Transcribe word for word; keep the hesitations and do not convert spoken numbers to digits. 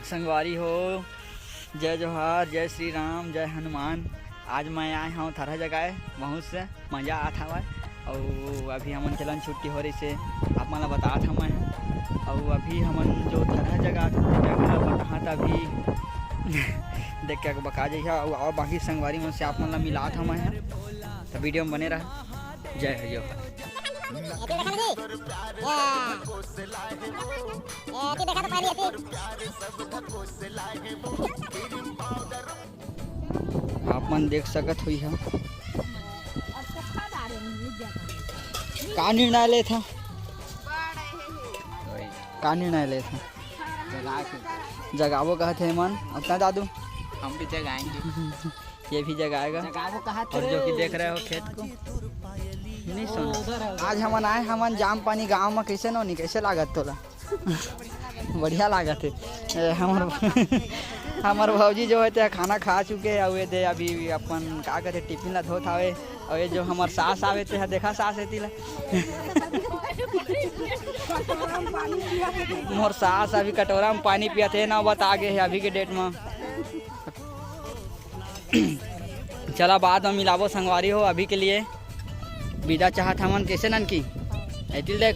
संगवारी हो, जय जोहार, जय श्री राम, जय हनुमान। आज मैं आए हूँ थरहा जगाए, बहुत से मजा आत हवय। अउ अभी हमन चलन छुट्टी हो रही से आप मन ला बतात हवं मैं। अउ अभी हमन जो थरहा जगात हन, जगह बताहा त अभी देख के बका जइहा। अउ, अउ बाकी संगवारी मन से आप मन ला मिलात हवं मैं, त वीडियो में बने रहा। जय हो, जय हो। एती देखा ना जी। ए, एती देखा तो पहले एती। आप मन देख सकत होई हा। का निर्णय लेत हा? का निर्णय लेत हा? जगाबो कहत हे मन। अपना दादू? हम भी जगाएंगे। ये भी जगाएगा। जगाबो कहा और जो कि देख रहे हो खेत को, नहीं सुन। आज हमन आए, हमन जाम पानी गांव में। कैसे नोनी, कैसे लागत तोला? बढ़िया लागत हे। ए, हमर हमर भौजी जो हे ते खाना खा चुके, अउ ये दे अभी अपन का कहते टिफिन ला धोत हावे। अउ ये जो हमर सास आवे ते हा, देखा सास हे तिला। मोर सास अभी कटोरा में पानी पियत हे ना, बता गे हे अभी के डेट में। चला, बाद में मिलाबो संगवारी हो, अभी के लिए विदा चाहत हमन। कैसे ननकी? एतिल देख,